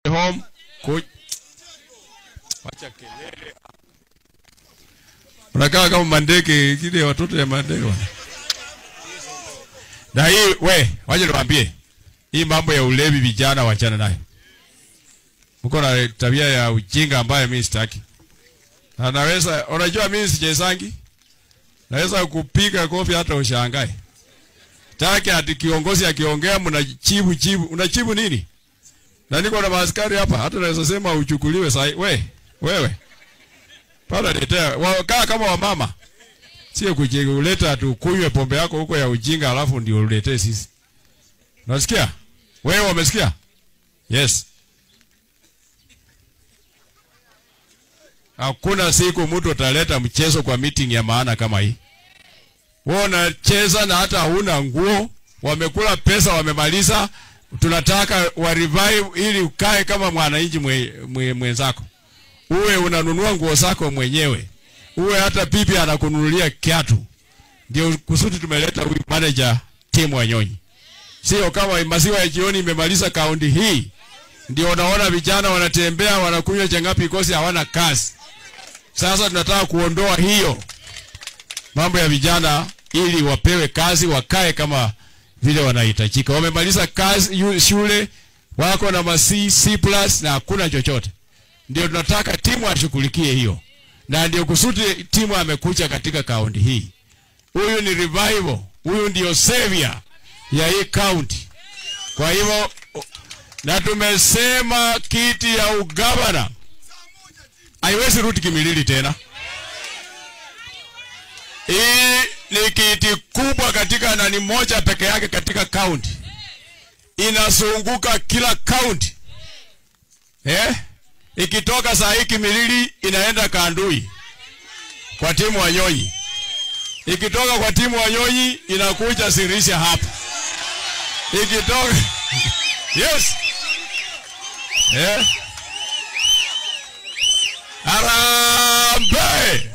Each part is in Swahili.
Home. Wacha kelele. Unakaa kama mandeke, kile watoto ya mandeke wana. Na hii we, wacha niwaambie. Hii mambo ya ulevi vijana wachana nayo. Mko na tabia ya ujinga ambayo mimi sitaki. Na naweza, unajua mimi sichesangi. Naweza kupiga kofi hata ushangae. Taki ati kiongozi akiongea mnachibu chibu. Unachibu nini? Na niko na maaskari hapa, hata naweza sema uchukuliwe sahi. We, wewe. Pala letea, kaa kama wamama. Sio kujileta tu kunywe pombe yako huko ya ujinga alafu ndio uletee sisi. Unasikia? Wewe umesikia? Yes. Hakuna siku mtu ataleta mchezo kwa meeting ya maana kama hii. Wewe unacheza na hata huna nguo, wamekula pesa wamemaliza, tunataka wa revive ili ukae kama mwananchi mwenzako. Uwe unanunua nguo zako mwenyewe. Uwe hata bibi anakununulia kiatu. Ndio kusudi tumeleta huyu manager Tim Wanyonyi. Sio kama maziwa ya jioni imemaliza kaunti hii. Ndio unaona vijana wanatembea wanakunywa changapi kosi hawana kazi. Sasa tunataka kuondoa hiyo mambo ya vijana ili wapewe kazi, wakae kama vile wanahitajika. Wamemaliza kazi shule, wako na ma C, C+ na hakuna chochote. Ndio tunataka timu ashughulikie hiyo. Na ndio kusudi timu amekuja katika kaunti hii. Huyu ni revival, huyu ndio savior ya hii county. Kwa hivyo na tumesema kiti ya ugavana haiwezi rudi Kimilili tena. Hii ni kiti kubwa katika na ni moja peke yake katika county. Inazunguka kila county. Ikitoka saa hii Kimilili inaenda Kandui kwa timu Wanyonyi. Ikitoka kwa timu Wanyonyi inakuja Sirisia hapa. Ikitoka yes. Harambee.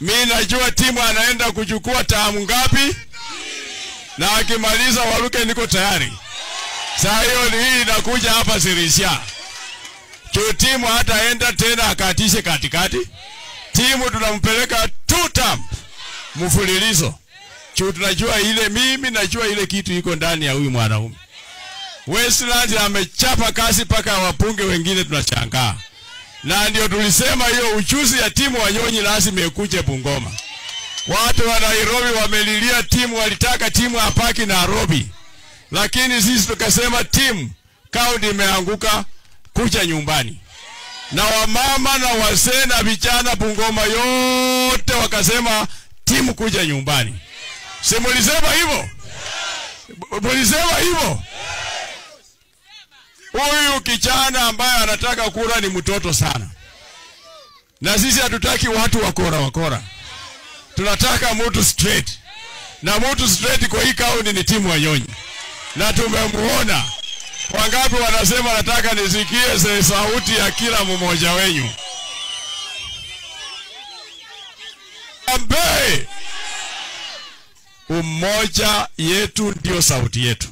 Mimi najua timu anaenda kuchukua taamu ngapi, na akimaliza waruke niko tayari. Saa hiyo hii inakuja hapa Sirisia. Timu hataenda tena akatishe katikati. Timu tunampeleka 2 term mfululizo. Tunajua ile, mimi najua ile kitu iko ndani ya huyu mwanaume. Westlands amechapa kazi paka wapunge wengine tunashangaa. Na ndio tulisema hiyo uchuzi ya timu Wanyonyi lazima ikuje Bungoma. Watu wa Nairobi wamelilia timu, walitaka timu apaki Nairobi. Lakini sisi tukasema timu kaunti imeanguka, kuja nyumbani. Na wamama na wazee na vijana Bungoma yote wakasema timu kuja nyumbani. Si mulisema hivyo? Mulisema hivyo? Huyu kijana ambaye anataka kura ni mtoto sana. Na sisi hatutaki watu wakora wakora. Tunataka mtu straight. Na mtu straight kwa hii kaunti ni timu Wanyonyi. Na tumemuona. Wangapi wanasema nataka nisikie sauti ya kila mmoja wenyu. Ambe! Umoja yetu ndio sauti yetu.